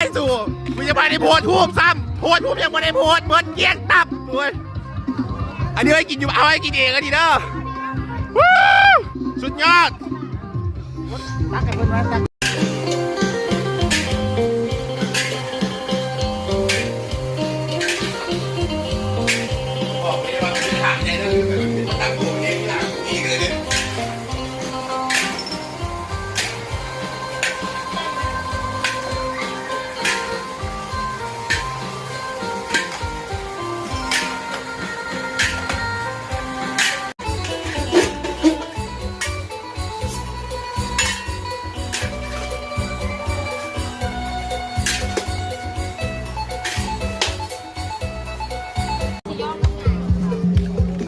ສູ້ ກູຍັງບໍ່ໄດ້ໂພສຮູບຊ້ຳ ໂພສຮູບຍັງບໍ່ໄດ້ໂພສ ເບິດກ້ຽງຕັບ. ໂອ້ຍ ອັນນີ້ໄວ້ກິນຢູ່ ເອົາໄວ້ກິນເອງອັນນີ້ເດີ. ວູ້ ສຸດຍອດ. ຕັກໃຫ້ເພິ່ນມາ ຕັກ.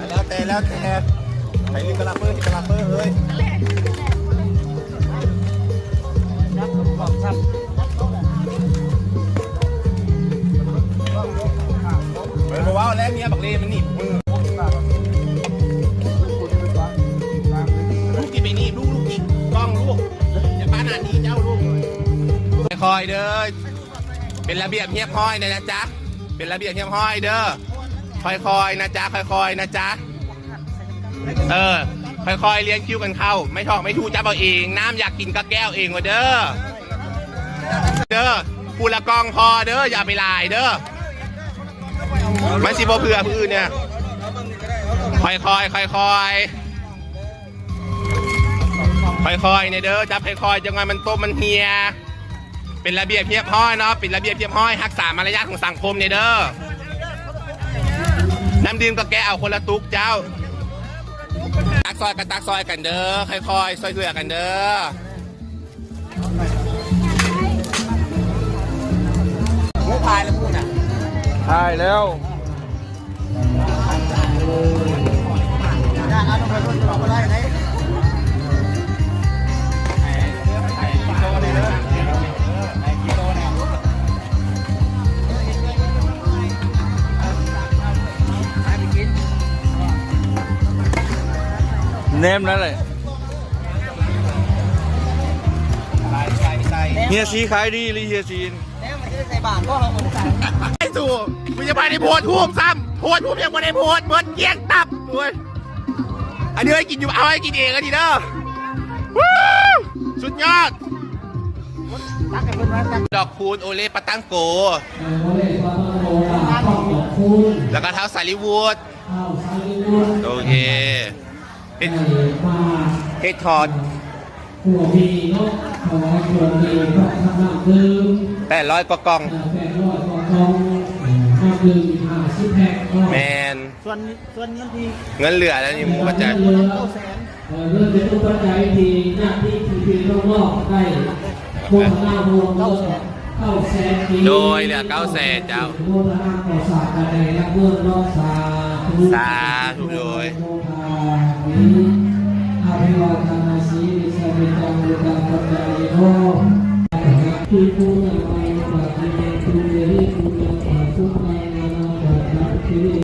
ແລ້ວແຕ່ ແລ້ວແຕ່ ໃຜຫຼິ້ນກະລາເປີ ກະລາເປີເອີຍ. ເອີ ບໍ່ເວົ້າແລ້ວ ເມຍບັກເລມັນໜີບມື. ລູກຊິໄປໜີບລູກ ລູກກິນກ້ອງລູກ ຢ່າປານໜ້າໜີບເຈົ້າລູກ. ຄ່ອຍໆເດີ ເປັນລະບຽບຮຽບຮ້ອຍແດ່ນະຈ໊ະ ເປັນລະບຽບຮຽບຮ້ອຍເດີ ຄ່ອຍໆນະຈ໊ະ ຄ່ອຍໆນະຈ໊ະ. ເອີ ຄ່ອຍໆລຽນຄິວກັນເຂົ້າ ໄມ້ຖອກໄມ້ຖູຈັບເອົາເອງ ນ້ຳຢາກກິນກໍແກ້ວເອງວ່າເດີ ເດີ ຜູ້ລະກ່ອງພໍເດີ ຢ່າໄປຫຼາຍເດີ ມັນຊິບໍ່ເຜື່ອຜູ້ອື່ນເນຍ. ຄ່ອຍໆ ຄ່ອຍໆ ຄ່ອຍໆແດ່ເດີ ຈັບຄ່ອຍໆ ຈັກໜ່ອຍມັນຕົມມັນເຫ່ຍ. ເປັນລະບຽບຮຽບຮ້ອຍເນາະ ເປັນລະບຽບຮຽບຮ້ອຍ ຮັກສາມາລະຍາດຂອງສັງຄົມແດ່ເດີ. ນ້ຳດື່ມກໍແກະເອົາຄົນລະຕຸກເຈົ້າ ຕັກຊອຍກໍຕັກຊອຍກັນເດີ ຄ່ອຍໆ ຊ່ວຍເຫຼືອກັນເດີ. ຖ່າຍແລ້ວພຸ້ນນະ ຖ່າຍແລ້ວ. ແນມນັ້ນແຫຼະ ເຮຍສີຂາຍດີອີ່ຫຼີ ເຮຍສີ. ແນມມັນຊິໄດ້ໃສ່ບາດບໍ່ ເຮົາບໍ່ໄດ້ໃສ່. ໄອ້ຕູ ກູຍັງບໍ່ໄດ້ໂພສຮູບຊ້ຳ ໂພສຮູບຍັງບໍ່ໄດ້ໂພສ ເບິດກ້ຽງຕັບ. ໂອ້ຍ ອັນນີ້ໄວ້ກິນຢູ່ ເອົາໄວ້ກິນເອງອັນນີ້ເດີ. ວູ້ ສຸດຍອດ. ດອກຄູນ ໂອເລປາຕັງໂກ ແລ້ວກໍທ້າວສາລີວຸດ. ໂອເຄ ເຮັດ ເຮັດຮອດ ໂອເຄເນາະ ຂອໃຫ້ໂຊກດີ ກັບນ້ຳດື່ມ ແປດຮ້ອຍກວ່າກ່ອງ ເອີ ແປດຮ້ອຍກວ່າກ່ອງ ນ້ຳດື່ມຫ້າສິບແພັກເນາະ. ແມ່ນ ສ່ວນ ສ່ວນເງິນທີ່ ເງິນເຫຼືອແລ້ວນີ້ໝູ່ປະຈັກ ເງິນເຫຼືອ ເອີ ເງິນເປັນອຸປັດໄຈທີ່ຍາດຕິພີ່ນ້ອງໆໄດ້ໂມທະນາຮ່ວມເດີ. ໂດຍ ເຫຼືອເກົ້າແສນເຈົ້າ. ສາທຸ ໂດຍ.